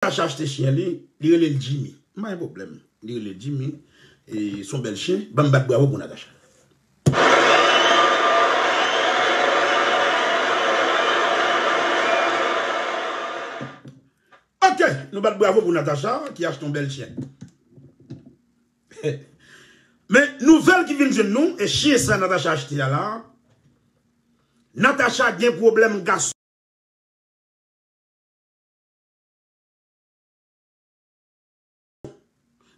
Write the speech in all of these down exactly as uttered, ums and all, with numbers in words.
Natacha achte chen li, li rele l Jimmy. M pa gen pwoblèm. Li rele l Jimmy. E se yon bèl chen. Ban m bat bravo pou Natacha. Ok, nou bat bravo pou Natacha ki achte yon bèl chen. Men nouvèl ki vin jwenn nou, e chen sa Natacha achte a la, Natacha gen pwoblèm gason.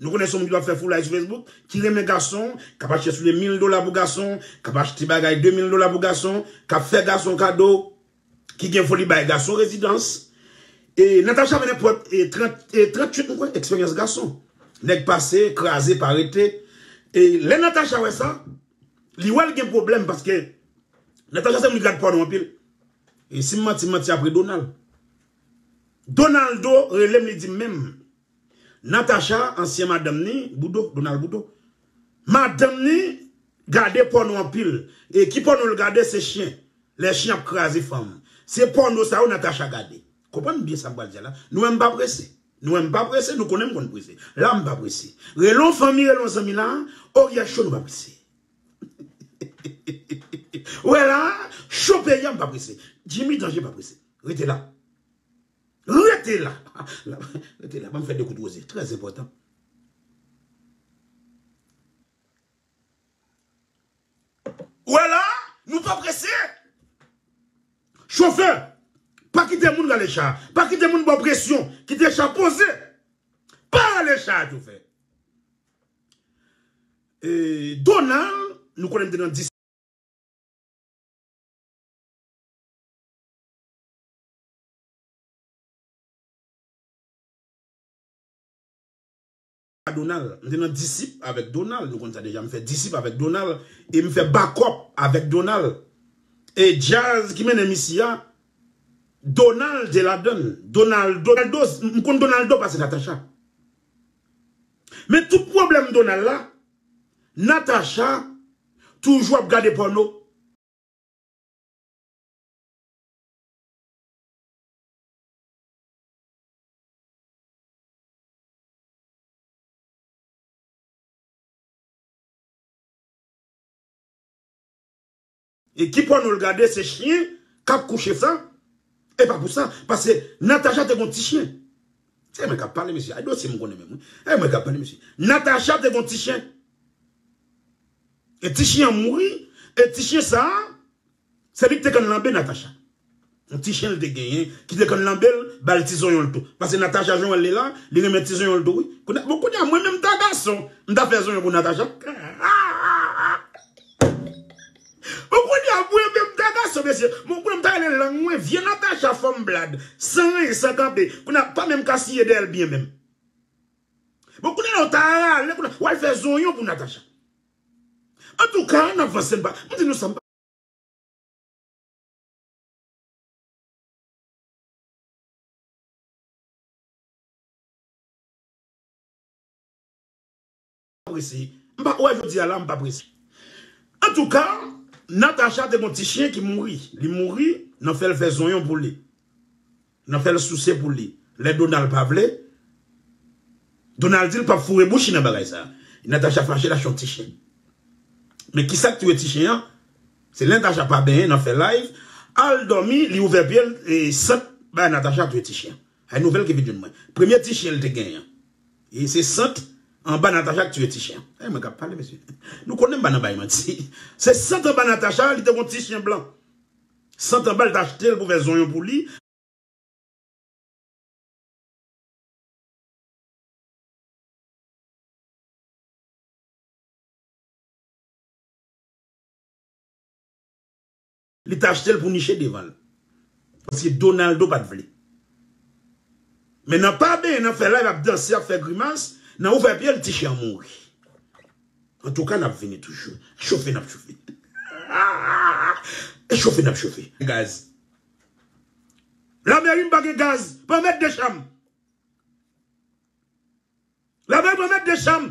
Nou konnen se yon moun ki p ap fè foulay sou Facebook, ki renmen gason, k ap achte soulye mil dola pou gason, k ap achte bagay de mil dola pou gason, k ap fè gason kado, ki gen foli bay gason rezidans. E Natacha vin nenpòt, e trant, e tranntuit, mwen kwè, eksperyans gason. Nèg pase, kraze, pa rete. E lè Natacha wè sa, li wè l gen pwoblèm paske Natacha se moun ki gad pòno anpil. E si m manti, m manti apre Donald. Donaldo rele m, li di m menm. Natacha, ansyen madanm ni, Boudo, Donald Boudo. Madanm ni gade pòno anpil. E ki pòno l gade, se chen. Lè chen ap kraze fanm. Se pòno sa yo Natacha gade. Konprann byen sa m pral di a la. Nou wè m pa prese. Nou wè m pa prese, nou konnen m konn prese. La m pa prese. Rele yon fanmi, rele yon zanmi la, oryè cho nou pa prese. Wè la, cho peyi a m pa prese. Jimmy Danje pa prese. Rete la. Rete la. Rete la. Ban m fè de kout woze. Trè enpòtan. Wè la, nou pa prese. Chofè, pa kite moun rale cha. Pa kite moun ba w presyon. Kite cha poze. Pa rale cha, chofè. E, Donald, nou konnen m te nan dis Donald. M te nan disip avèk Donald. Nou konn sa deja. M fè disip avèk Donald. E m fè bakòp avèk Donald. E djaz ki mennen m isi a, Donald te ladann. Donaldo, Donaldo, m konn Donaldo pase Natacha. Men tout pwoblèm Donald la, Natacha toujou ap gade pòno. E ki pòno l gade, se chen k ap kouche sa. E pa pou sa, paske Natacha te gon ti chen. Se mwen k ap pale, mesye. Ay, dosye m konnen menm, wi. E mwen k ap pale, mesye. Natacha te gon ti chen. E ti chen an mouri. E ti chen sa, se li ki te konn lanbe Natacha. Yon ti chen l te genyen, ki te konn lanbe l, ba l ti zonyon l tou. Paske Natacha, jan w wè l la, li renmen ti zonyon l tou, wi. Kounye a, bon, kounye a, mwen menm ta gason, m ta fè zonyon pou Natacha. Bon, kounye a, mwen menm ta gason, mesye. Bon, kounye a, m ta rele lang mwen, vye Natacha, fanm blad, san ranyen, san kanpe. Kounye a, pa menm ka siye dèyè l byen menm. Bon, kounye a, w ta rale, kounye a, w al fè zonyon pou Natacha. Antouka, n ap vanse, m pa, m di nou sa, m pa prese. M pa, wè, jodi a la, m pa prese. Antouka, Natacha te gon ti chen ki mouri. Li mouri, nan fè l fè zonyon pou li. Nan fè l souse pou li. Lè Donald pa vle, Donald di l p ap foure bouch li nan bagay sa. Natacha fache, l achte yon ti chen. Men kisa k touye ti chen an? Se lè Natacha pa benyen, nan fè live, al dòmi, li ouvè pye l, e sant bay Natacha touye ti chen an. Ay, nouvèl ki vin jwenn mwen. Premye ti chen l te genyen an. E se sant anba Natacha k touye ti chen an. Ay, mwen k ap pale, mesye. Nou konnen m pa nan bay manti. Se sant anba Natacha, li te gon ti chen blan. Sant anba, l t achte l pou fè zonyon pou li. Li t achte l pou niche devan l. Paske Donaldo pa t vle. Men nan pa benyen, nan fè live, ap danse, ap fè grimas, nan ouvè pye l, ti chen an mouri. Antouka, n ap vini toujou. Chofe, n ap chofe. E chofe, n ap chofe. Gaz. Lameri m pa gen gaz. Pran mèt de chanm. Lameri pran mèt de chanm.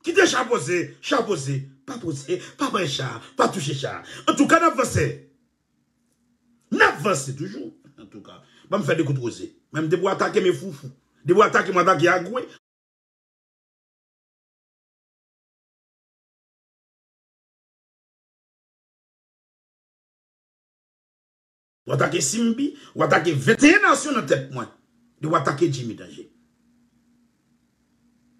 Kite cha poze. Cha poze. Pa poze. Pa pran cha. Pa touche cha. Antouka, n ap vanse. N ap vanse toujou. Antouka. Ban m fè de kout woze. Mwen m te pou atake men foufou. Depi w atake m, atake agwe. W atake Simbi, w atake venteyen nasyon nan tèt mwen. Depi w atake Jimmy Danje.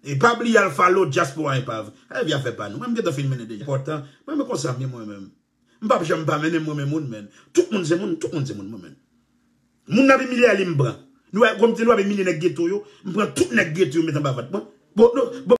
E pa bliye al follow Diaspora Epav. Evya fè pa nou. Mwen m gentan fin mennen deja. Enpòtan. Mwen men konsa m ye mwen menm. M p ap janm pa mennen mwen men moun men. Tout moun se moun, tout moun se moun mwen men. Moun n ap imilye a li m pran. Nou wè, kòm ti nou ap imilye nèg geto yo, m pran tout nèg geto yo met anba vant mwen. Bon, non, bon,